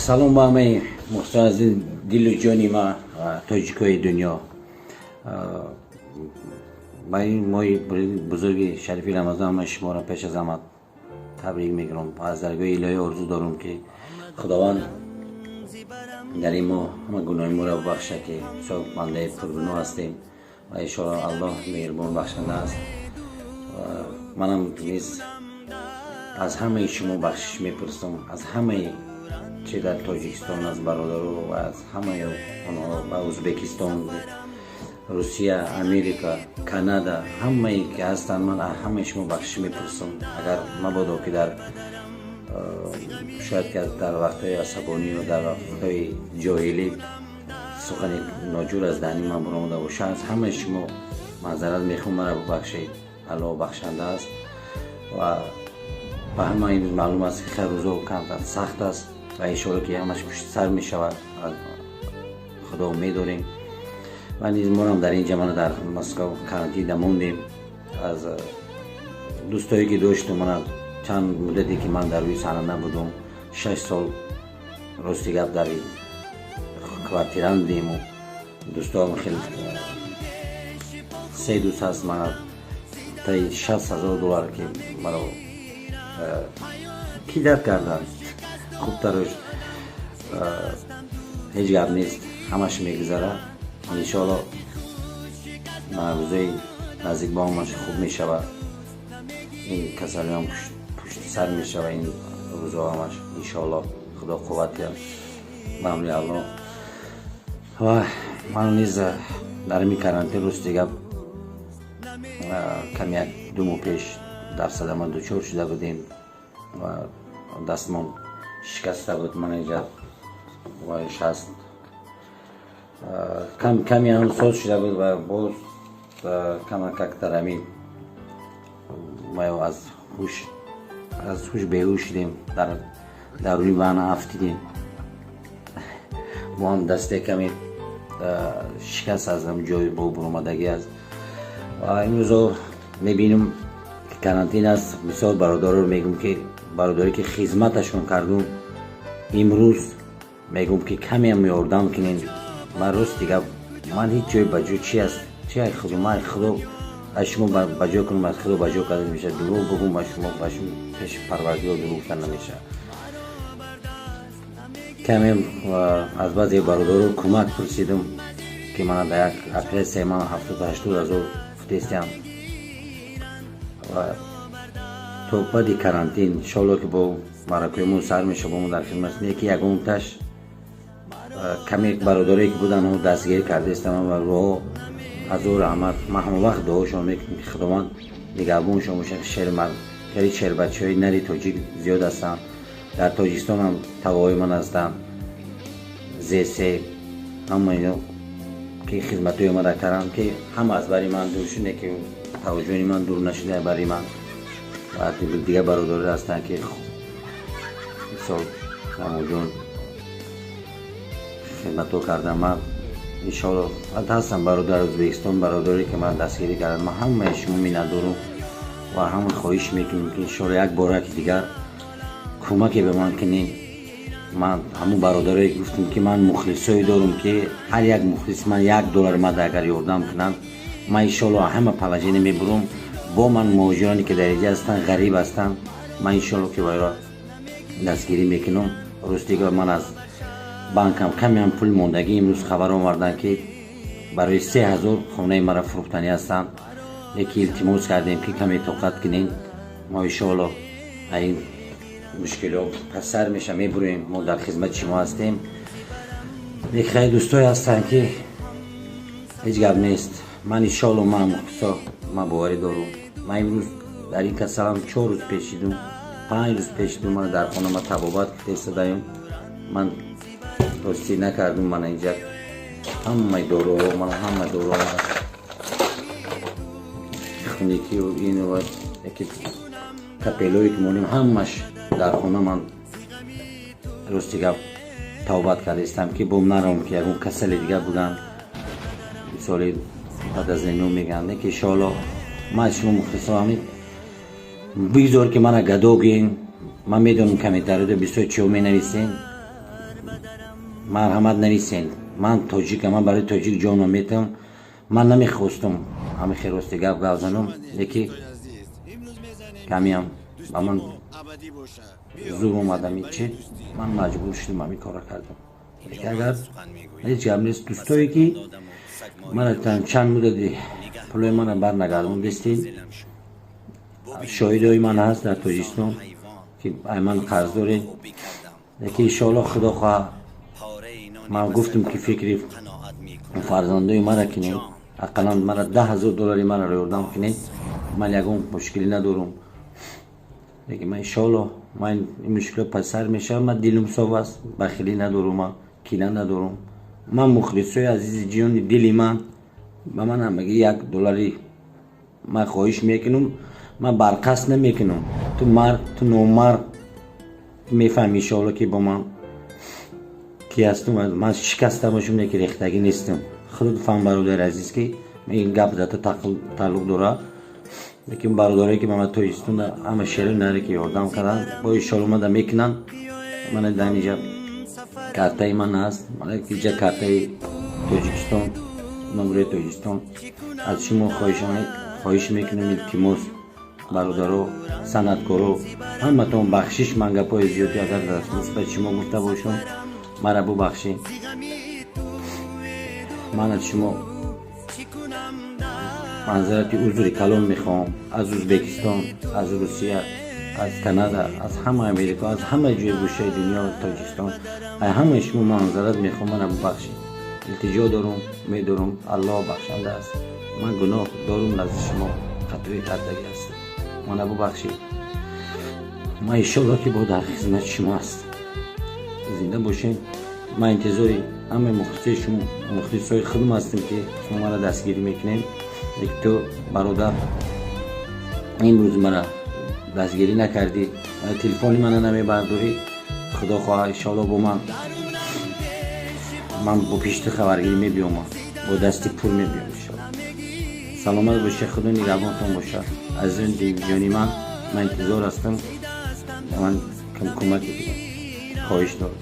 Салом ба ҳамаи мухлисон аз дилу ҷони ма, тоҷикои дунё. Ба ин моҳи бузурги шарифи Рамазон ман шуморо пеш аз ҳама табрик мекунам. Аз даргоҳи илоҳӣ орзу дорам, ки Худованд дар ин моҳ ҳама гуноҳи моро бубахшад, ки бисёр бандаи пургуноҳ ҳастем ва иншоалло Аллоҳ меҳрубон бахшанда аст. Манам низ аз ҳамаи шумо бахшиш мепурсам, аз ҳамаи чи дар Тоҷикистон, аз бародару ва аз ҳамаи онҳо ба Ӯзбекистон, Русия, Америка, Канада, ҳамае ки ҳастанд, ман аз ҳамаи шумо бахшиш мепурсам. Агар мабодо ки дар шояд ки дар вақтҳои асабонӣ ё дар вақтҳои ҷоҳилӣ сухани ноҷур аз даҳни ман баромада бошад, аз ҳамаи шумо маъзарат мехоҳам, маро бубахшед. Аллоҳ бахшанда аст ва ба ҳама имрӯз маълум аст, ки хеле рӯзо камтар сахт аст ва иншоалло ки ҳамаш пушти сар мешавад, Худо умед дорем. Ва низ морам дар ин ҷа мана дар Москва карантин мондем. Аз дӯстое ки доштум, мана чанд муддате ки ман дар рӯи саҳна набудум, 6 сол, рости гап, дар квартира будему дӯстоам хеле, се дӯст ҳаст, мана таи 60 000 доллар ки маро кидать карданд. Хубтарош ҳеҷ гап нест, ҳамаш мегузарад иншоалло. Рӯзои наздик ба ҳамаш хуб мешавад, ин касалиам пушти сар мешавад, ин рӯзо ҳамаш иншоалло. Худо қувват диҳад, ба амри Аллоҳ. Ва ман низ дар ҳамин карантин, рости гап, ками як 2 моҳ пеш дар садама дучор шуда будем ва дастмон шикаста буд. Ман инҷа вайш ҳаст, ками ҳам соз шуда буд ва боз камакак дар ҳамин аз ҳуш беҳуш шудем, дар даруни ванна афтидем. Бо ҳам дасте ками шикаст, аз ҷои бо буромадагӣ аст. Ва имрӯзо мебинам, карантин аст, бисёр бародароро мегӯм, ки бародаре ки хизматашон кардум, имрӯз мегӯм, ки камеам ёрдам кунен. Ман, рости гап, ман ҳеҷ ҷой ба ҷо чи аст, чи ай Худо, ман Худо аз шумо ба ҷо кунам, аз Худо ба ҷо карда мешавад. Дурӯғ бугум ба шумо, ба шумо пеши Парвардигор дурӯғ гуфтан намешавад. Каме аз баъзе бародаро кӯмак пурсидум, ки мана дар як оператсияи ман 70-80 ҳазор футестиам ва то баъди карантин иншоалло ки бо маъракаҳои сар мешава, бо мо дар хидмат не, ки ягонташ каме бародарое ки буданд, дастгирӣ кардаистам ва роҳо ҳазор раҳмат. Ман ҳама вақт дуошон мекунам, ки Худованд нигаҳбоншон бошад. Шермард, хеле шербачаҳои нари тоҷик зиёд ҳастанд. Дар Тоҷикистон ҳам тавоҳои ман ҳастанд, зесе ҳама ино ки хизматҳои омада кардам, ки ҳама аз бари ман дур шуд, ки таваҷҷӯҳи ман дур нашуда бари ман. Ва дигар бародаре ҳастанд, ки мисол Намоҷон хидматҳо кардам. Ман иншоалло ҳастам бародар Ӯзбекистон, бародаре ки ман дастгирӣ кардам. Ман ҳамаи шумо миннатдорум ва ҳама хоҳиш мекунем, ки иншоалло як бораки дигар кӯмаке ба ман кунед. Ман ҳамун бародарое гуфтам, ки ман мухлисое дорум, ки ҳар як мухлис ман 1 доллар мада агар ёрдам кунанд, ман иншоалло ҳама положение мебурам. Бо ман муҳоҷироне ки дар инҷа ҳастанд, ғариб ҳастанд, ман иншоалло ки вайро дастгирӣ мекунам. Ростига, ман аз банкам камеам пул мондагӣ. Имрӯз хабар оварданд, ки барои 3000 хонаи маро фурӯхтанӣ ҳастанд. Яке илтимос кардем, ки каме тоқат кунем, мо иншоалло ин мушкилиҳо пассар меша, мебурем, мо дар хизмати шумо ҳастем. Хеле дӯстое ҳастанд, ки ҳеҷ гап нест. Ман иншоалло, ман мухлисо, ман боварӣ дорум. Ман имрӯз дар ин касалам 4 рӯз пешидум, 5 рӯз пешидум. Ман дар хона ма табобат кидаистодаем. Ман ростӣ накардум. Мана инҷа ҳамаи доруҳо, ман ҳама доруҳо, хунукию ину яки капелое ки монем, ҳамаш дар хона. Ман, рости гап, тавбат кардаистам, ки бом нарам, ки ягон касали дигар буданд, мисоли баъд аз ино мегӯянд, ки иншоалло ман аз шумо мухлисо ҳамин бигзор, ки мана гадо гӯем. Ман медонам, комментариёда бисёр чиҳо менависем. Марҳамат, нависен. Ман тоҷикам, ман барои тоҷик ҷонам метавам. Ман намехостум ҳами херости гап занам, леки камиам ба ман зур омадами чи, ман маҷбур шудам, ҳамин кора кардам. Леки агар ҳеҷ гап нест, дӯстое ки мана чанд муддати пулои мана барнагардондестед, шоҳидои ман ҳаст дар Тоҷикистон, ки ай ман қарз доред. Леки иншоалло, худо хоҳа, ман гуфтам ки фикри фарзандои мара кинед, ақаллан мара 10 000 доллари маро ёрдам кунед. Ман ягон мушкилӣ надорум, лекин ман иншоалло, ман ин мушкилот пасар мешавад. Ман дилум соф аст, бахилӣ надорум, ман кина надорум. Ман мухлисои азизи ҷони дили ман, ба ман ҳамагӣ 1 доллари ман хоҳиш мекунам. Ман барқасд намекунам. Ту мард, ту номард, ту мефаҳми, иншоалло, ки бо ман ки ҳастум. Ман шикаста бошам, не ки рехтагӣ нестам. Худат фаҳм, бародари азиз, ки ин гап дар ту тааллуқ дорад. Лекин бародарое ки ба ман Тоҷикистон ҳама шери наре ки ёрдам карданд, бо иншоалло мада мекунанд. Мана дар инҷа картаи ман ҳаст, мана инҷа картаи Тоҷикистон, номери Тоҷикистон. Аз шумо хоҳиш мекунам, илтимос, бародаро, санъаткоро, ҳаматон бахшиш. Ман гапҳои зиёдӣ агар дар нисбати шумо гуфта бошам, мара бубахшед. Ман аз шумо манзарати узри калон мехоҳам. Аз Ӯзбекистон, аз Русия, аз Канада, аз ҳама Америка, аз ҳама ҷои гӯшаи дунё, Тоҷикистон, аз ҳамаи шумо манзарат мехоҳам. Мара бубахшед, илтиҷо дорум, медорум. Аллоҳ бахшанда аст. Ман гуноҳ дорум, назди шумо хатоӣ кардагӣ ҳастам, мана бубахшед. Ман иншоалло ки бо дар хизмати шумо ҳастам. Зинда бошед. Ман интизори ҳамаи мухлисои шумо, мухлисои худам ҳастем, ки шумо мара дастгирӣ мекунед. Лекин ту, бародар, имрӯз мара дастгирӣ накардӣ, телефони мана намебардорӣ. Худо хоҳа, иншоалло, бо ман бо пишти хабаргирӣ мебиёмам, бо дасти пур мебиём, иншоалло. Саломат бошед, худо нигаҳбонтон бошад. Азизони дилҷони ман, ман интизор ҳастам, ман кӯмаке хоҳиш дорам.